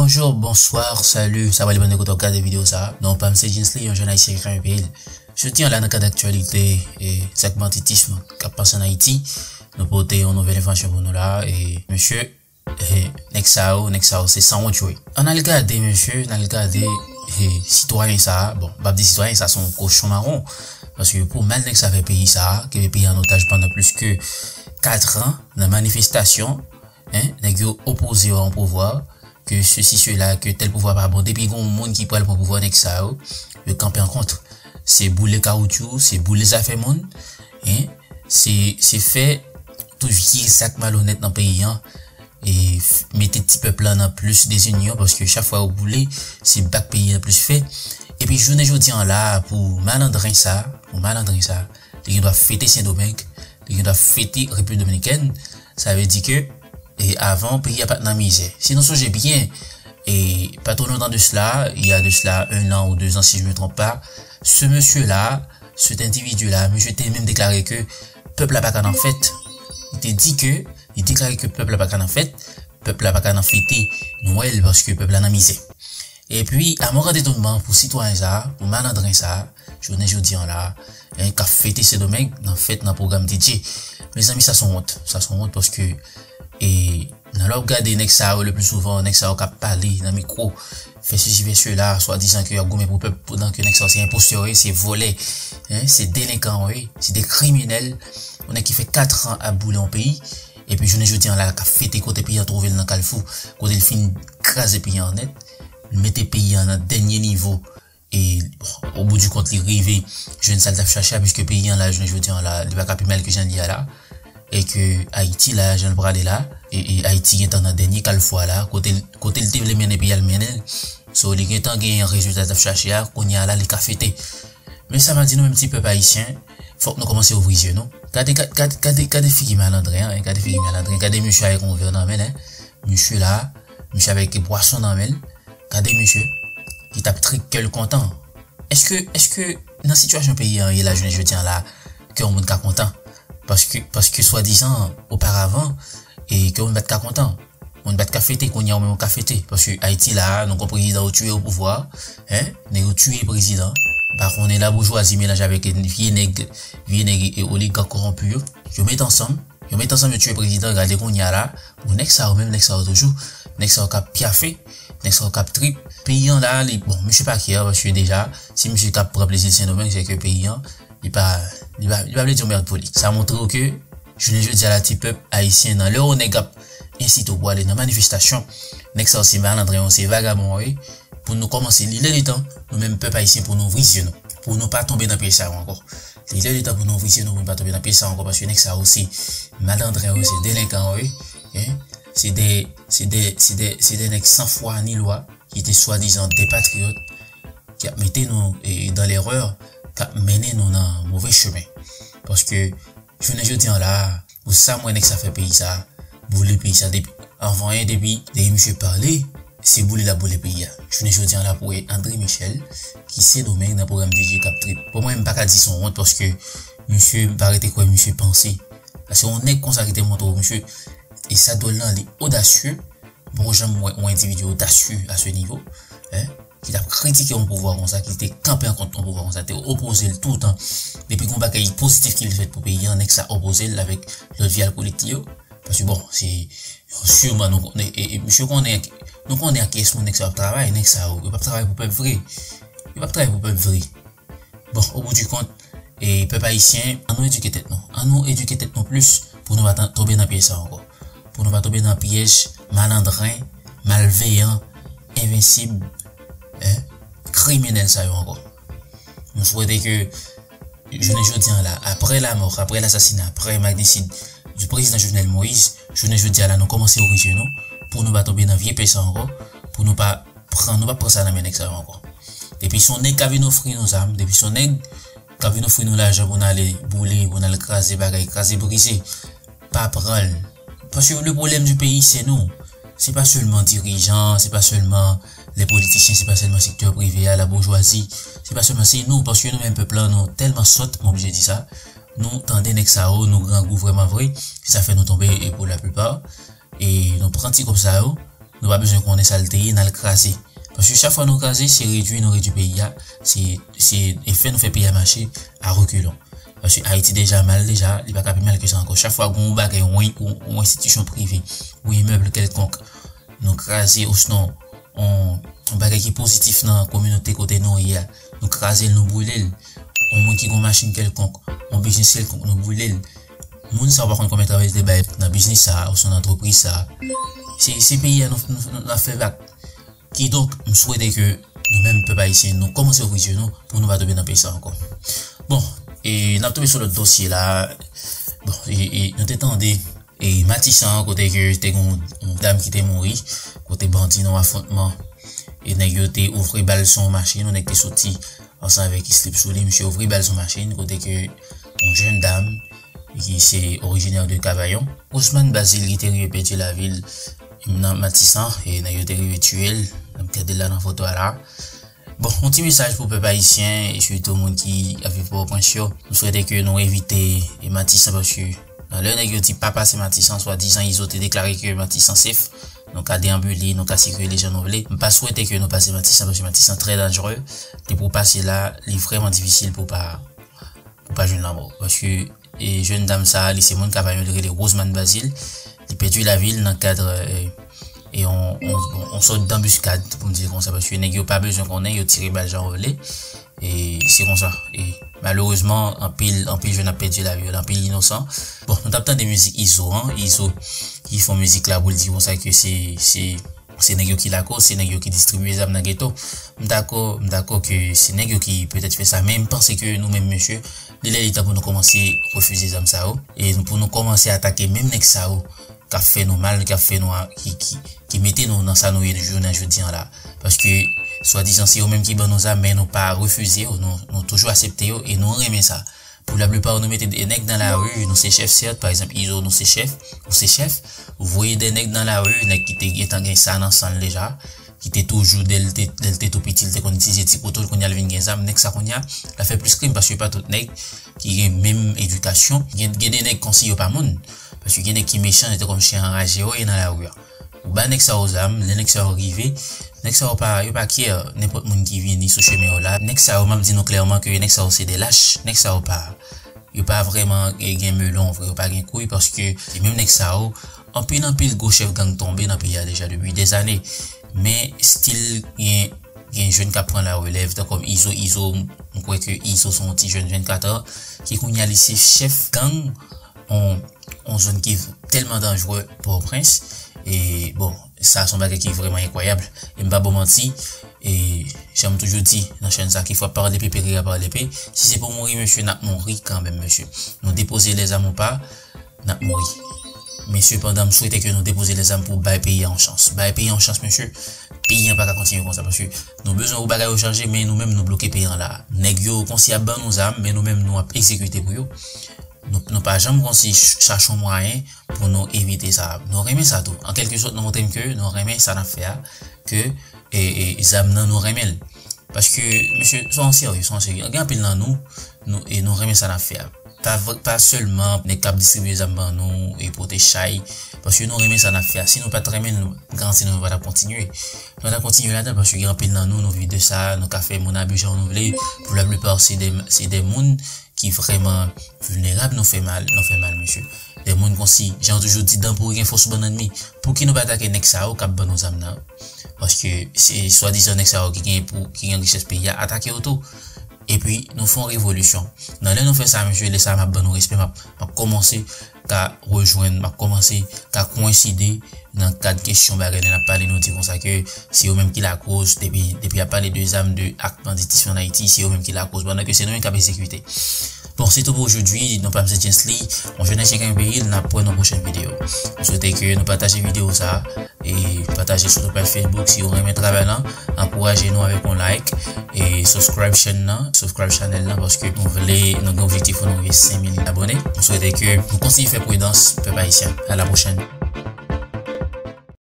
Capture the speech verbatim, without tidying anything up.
Bonjou, bonswa, sali, sa va, li ban de kote w gade videyo sa a. Non pa m se Jeansley, yon jèn ayisyen ki renmen peyi l. Jodi a la, nan kad aktyalite e sa k banditism k ap pase an Ayiti, nou pote yon nouvèl enfòmasyon pou nou la. E mesye, e, nèg sa yo, nèg sa yo se sanwont yo ye. Ann al gade, mesye, ann al gade, e, sitwayen sa a. Bon, m p ap di sitwayen, sa se yon kochon mawon. Paske pou mal nèg sa fè peyi sa a, kenbe peyi an otaj pandan plis ke kat an nan manifestasyon, en, nèg yo opoze yo a yon pouvwa, ke sesi, sela, ke tèl pouvwa pa bon. Depi gen yon moun ki pral pran pouvwa, nèg sa yo, yo kanpe an kont. Se boule kawoutchou, se boule zafè moun, en, se, se fè tout vye zak malonèt nan peyi an, e f-, mete ti pèp la nan plis dezinyon, paske chak fwa yo boule, se bak peyi an plis fè. Epi jounen jodi an la, pou malandren sa, pou malandren sa, li gen dwa fete Sendomeng, li gen dwa fete Repiblik Dominikèn, sa vle di ke, e avan, peyi a pa t nan mizè. Si nou sonje byen, e pa twò lontan de sela, il y a de cela un an ou deux ans, si je me trompe pas, ce monsieur-là, cet individu-là, misye te menm deklare ke pèp la pa ka nan fèt. Li te di ke, li deklare ke pèp la pa ka nan fèt, pèp la pa ka nan fete Nwèl paske pèp la nan mizè. Epi, a mon grand étonnement, pou sitwayen sa a, pou malandren sa a, jounen jodi an la, en, k ap fete Sendomeng nan fèt, nan pwogram D J. Mezanmi, sa se yon wont. Sa se yon wont paske, e, nan lè w ap gade nèg sa yo, le pli souvan, nèg sa yo k ap pale nan mikwo, fè sesi, fè sela, swadizan ke y ap goumen pou pèp, pandan ke nèg sa yo se enpostè yo ye, se vòlè, en, se delenkan yo ye, se de kriminèl. Yon nèg ki fè kat an ap boule yon peyi, epi jounen jodi an la, k ap fete kote peyi an twouve l nan kalfou, kote l fin kraze peyi an nèt, mete peyi an nan dènye nivo, e, bon, o bout di kont, li rive jwenn sa l t ap chache a, piske peyi an la, jounen jodi an la, li pa ka pi mal ke jan l ye a la, e ke Ayiti la, jan l prale la, e, e Ayiti gentan nan dènye kalfou a la, kote l, kote l te vle mennen peyi a, l mennen l. So, li gentan genyen rezilta l t ap chache a, kounye a la, li ka fete. Men sa m a di nou, menm ti pèp ayisyen, fòk nou kòmanse ouvri zye nou. Gade, gade, gade, gade, gade figi malandren an, gade figi malandren, gade misye avèk yon vè nan men l, en. Misye la, misye avèk bwason nan men l. Gade misye, li t ap trip, kè l kontan. Èske, èske nan sitiyasyon peyi an ye la jounen jodi an la, kè yon moun ka kontan? Paske, paske swadizan, oparavan, e kè yon moun pa t ka kontan. Moun pa t ka fete, kounye a ou menm ou ka fete. Paske Ayiti la, nou gon prezidan yo tiye o pouvwa, en, nèg yo tiye prezidan. M pa konnen laboujwazi melanje avèk vye nèg, vye nèg e oligak kòwonpi yo. Yo met ansanm, yo met ansanm, yo tiye prezidan, gade kounye a la, bon, nèg sa yo menm, nèg sa yo toujou, nèg sa yo k ap pyafe, nèg sa yo k ap trip. Peyi an la, li, bon, misye pa kè, paske deja, si misye t ap pran plezi l Sendomeng, se ke peyi an, li pa, li pa, li pa vle di yon mèd pou li. Sa montre w ke, jounen jodi a la, ti pèp ayisyen nan, lè yon nèg ap ensite w pou ale nan manifestasyon, nèg sa yo se malandren yo, se vagabon yo ye, pou nou kòmanse, li lè li tan, nou menm pèp ayisyen, pou nou ouvri zye nou, pou nou pa tonbe nan pyèj sa yo ankò. Li lè li tan pou nou ouvri zye nou, pou nou pa tonbe nan pyèj sa yo ankò, paske nèg sa yo se malandren yo, se delenkan yo ye, en, se de, se de, se de, se de nèg san fwa ni lwa, ki te swadizan de patriyòt, ki ap mete nou, e, dans l'erreur, k ap mennen nou nan move chemen. Paske, jounen jodi an la, pou sa m wè nèg sa fè peyi sa, boule peyi sa depi, anvan yen depi, depi misye pale, se boule l ap boule peyi a. Jounen jodi an la pou wè André Michel, ki Sendomeng nan pwogram D J k ap trip. Pou mwen, m pa ka di se yon wont paske misye, m pa rete kwè misye panse. Paske yon nèg konsa ki te montre w, misye, e sa dwòl nan, li odasye, m poko janm wè yon endividi odasye a se nivo, en, ki t ap kritike yon pouvwa konsa, ki te kanpe an kont yon pouvwa konsa, te opoze l toutan. Depi gon bagay pozitif ki vle fèt pou peyi an, nèg sa opoze l avèk lòt vye alkolik li yo. Paske bon, se, siman nou konnen, e, e, misye konnen, nou konnen ak kiyès moun nèg sa yo ap travay, nèg sa yo, yo p ap travay pou pèp vre. Yo p ap travay pou pèp vre. Bon, o bout di kont, e, pèp ayisyen, ann nou edike tèt nou. Ann nou edike tèt nou plis pou nou pa tan-, tonbe nan pyèj sa ankò. Pou nou pa tonbe nan pyèj malandren, malveyan, envensib, en, kriminèl sa yo ankò. Nou swete ke jounen jodi an la, aprè lamò, aprè lasasina, aprè magnisid du président Jovenel Moïse, jounen jodi a la, nou kòmanse ouvri zye nou, pou nou pa tonbe nan vye pyèj sa ankò, pou nou pa pran, nou pa pran sa nan men nèg sa yo ankò. Depi se yon nèg k ap vin ofri nou zam, depi se yon nèg k ap vin ofri nou lajan pou n ale boule, pou n al kraze bagay, kraze brize, pa pran l. Paske le problème du pays, c'est nous. Se pa sèlman dirijan, se pa sèlman les politiciens, se pa sèlman sektè prive a, laboujwazi, se pa sèlman, se nou, paske nou menm pèp la, nou tèlman sòt, m oblije di sa, nou tande nèg sa yo, nou grangou vrèman vre, se sa fè nou tonbe, e pou laplipa, e nou pran ti kòb sa yo, Nou pa bezwen konnen sa l te ye, n al kraze. Paske chak fwa nou kraze, se redui nou redui peyi a, se, se e fè nou fè peyi a mache a rekilon. Paske Ayiti deja mal deja, li pa ka pi mal ke sa ankò. Chak fwa gon bagay, yon, yon, yon enstitisyon prive, yon imèb kèlkonk, nou kraze, osnon yon, yon bagay ki pozitif nan kominote kote nou ye a, nou kraze l, nou boule l. Yon moun ki gon machin kèlkonk, yon biznis kèlkonk, nou boule l. Moun sa yo pa konn konbyen travay yo te bay nan biznis sa a, osnon nan antrepriz sa a. Se, se peyi a nou, nou, nou, nou ap fè vag. Kidonk, m swete ke nou menm pèp ayisyen, nou kòmanse ouvri je nou pou nou pa tonbe nan peyi sa ankò. Bon, e n ap tonbe sou lòt dosye la. Bon, e, e nou te tande, e Matisan, kote ke te gen yon, yon dam ki te mouri, kote bandi nan afwontman, e nèg yo te ouvri bal sou yon machin, yon nèg te soti ansanm avèk slip sou li, misye ouvri bal sou machin, kote ke yon jèn dam ki se orijinè de Kavayon, Rosemane Bazile, ki te rive pèdi lavi l nan Matisan, e nèg yo te rive tiye l. N ap gade l la nan foto a la. Bon, yon ti mesaj pou pèp ayisyen, e sitou moun ki ap viv Pòtoprens yo. Nou swete ke nou evite e Matisan, paske nan lè nèg yo di pa pase Matisan, swadizan Izo te deklare ke Matisan safe, nou ka deanbile, nou ka sikile jan nou vle. M pa swete ke nou pase Matisan, paske Matisan trè danjere. Depi w pase la, li vrèman difisil pou w pa pou pa jwenn lanmò. Paske, e, jèn dam sa a, li se moun Kavayon, li rele Rosemane Bazile. Li pèdi lavi l nan kad, e, e yon, yon, yon sòt danbiskad, pou m di l konsa, paske nèg yo pa bezwen konnen, yo tire bal jan yo vle. E se konsa. E malerezman, anpil, anpil jèn ap pèdi lavi yo, anpil inosan. Bon, nou t ap tande mizik Izo, an, Izo, ki fè mizik la pou l di konsa ke se, se Se nèg yo ki lakoz, se nèg yo ki distribye zam nan geto. M dakò, m dakò ke se nèg yo ki petèt fè sa, men m panse ke nou menm mesye, li lè li tan pou nou kòmanse refize zam sa yo, e pou nou kòmanse atake menm nèg sa yo k ap fè nou mal, k ap fè nou a, ki, ki, ki mete nou nan sa nou ye jounen jodi an la. Paske, swadizan, se yo menm ki ban nou zam, men nou pa refize yo, nou, nou toujou aksepte yo, e nou renmen sa. Pou laplipa, nou mete de nèg nan lari, nou se chèf, sèt, pa egzanp, Izo, nou se chèf, ou se chèf, voye de nèg nan lari, nèg ki te gentan gen sa nan san l deja, ki te toujou, dè l te, dè l te tou piti, l te konn itilize ti kouto l, kounye a l vin gen zam, nèg sa kounye a, l ap fè plis krim, paske pa tout nèg ki gen menm edikasyon, gen, gen de nèg kòmsi yo pa moun, paske gen nèg ki mechan, se te kòm chen anraje yo ye nan lari a. Ou ba nèg sa yo zam, lè nèg sa yo rive, nèg sa yo pa, yo pa kyè, nenpòt moun ki vini sou chemen yo la. Nèg sa yo, m ap di nou klèman ke nèg sa yo se de lach, nèg sa yo pa, yo pa vrèman gen melon vre, yo pa gen kouy, paske se menm nèg sa yo, anpil, anpil gwo chèf gang tonbe nan peyi a deja depi dèzane. Men, still, gen, gen jèn k ap pran larelèv, tan kòm Izo, Izo, m kwè ke Izo se yon ti jèn vennkat an, ki kounye a li se chèf gang, yon, yon zòn ki tèlman danjere Pòtoprens. E, bon, sa se yon bagay ki vrèman enkwayab. E m pa ba w manti, e jan m toujou di nan chèn sa, qui frappe par l'épée périt par l'épée. Si se pou mouri, mesye, n ap mouri kanmenm, mesye. Nou depoze lèzam ou pa, n ap mouri. Men sepandan, m swete ke nou depoze lèzam pou bay peyi a yon chans. Bay peyi a yon chans, mesye. Peyi a pa ka kontinye konsa, paske nou bezwen pou bagay yo chanje, men nou menm nou bloke peyi a la. Nèg yo kòmsi ap ban nou zam, men nou menm nou ap egzekite pou yo. Nou, nou pa janm kòmsi ch-, chache yon mwayen pou nou evite sa. Nou renmen sa tou. An kèlke sòt, nou montre m ke nou renmen sa n ap fè a, ke, e, e, zam nan, nou renmen l. Paske, mesye, sòyons sérieux, sòyons sérieux. Gen anpil nan nou, nou, e nou renmen sa n ap fè a. Pa vre, pa sèlman nèg k ap distribiye zam ban nou e pote chay, paske nou renmen sa n ap fè a. Si nou pa t renmen l, nou garanti nou, nou pa t ap kontinye. Nou pa t ap kontinye ladan l, paske gen anpil nan nou, nou viv de sa, nou ka fè moun abitye jan nou vle. Pou laplipa, se de, se de moun ki vrèman vilnerab, nou fè mal, nou fè mal, mesye. De moun kòmsi, jan yo toujou di, dan pouri gen fòs sou bannann mi. Pouki nou pa atake nèg sa yo k ap ban nou zam nan? Paske se swadizan nèg sa yo ki gen pou, ki gen richès peyi a, atake yo tou. Epi nou fè yon revolisyon. Nan lè nou fè sa, mesye, lè sa a m ap ban nou respè, m ap, m ap kòmanse ka rejwenn, m ap kòmanse ka koyenside nan kad kesyon bagay lè n ap pale, nou di konsa ke se yo menm ki lakoz, depi, depi y ap pale de zam, de ak banditis an Ayiti, se yo menm ki lakoz, pandan ke se nou menm k ap egzekite. Bon, se tou pou jodi, non pa m se Gently, yon jèn ayisyen k renmen peyi l, n ap wè nan pwochèn videyo. M swete ke nou pataje videyo sa a, e pataje sou tout paj Facebook si w renmen travay lan, ankouraje nou avèk yon like, e subscribe chèn nan, subscribe channel lan, paske nou vle, nou gen objektif pou nou rive senk mil abone. M swete ke nou kontinye fè pridans, pèp ayisyen. A la pwochèn.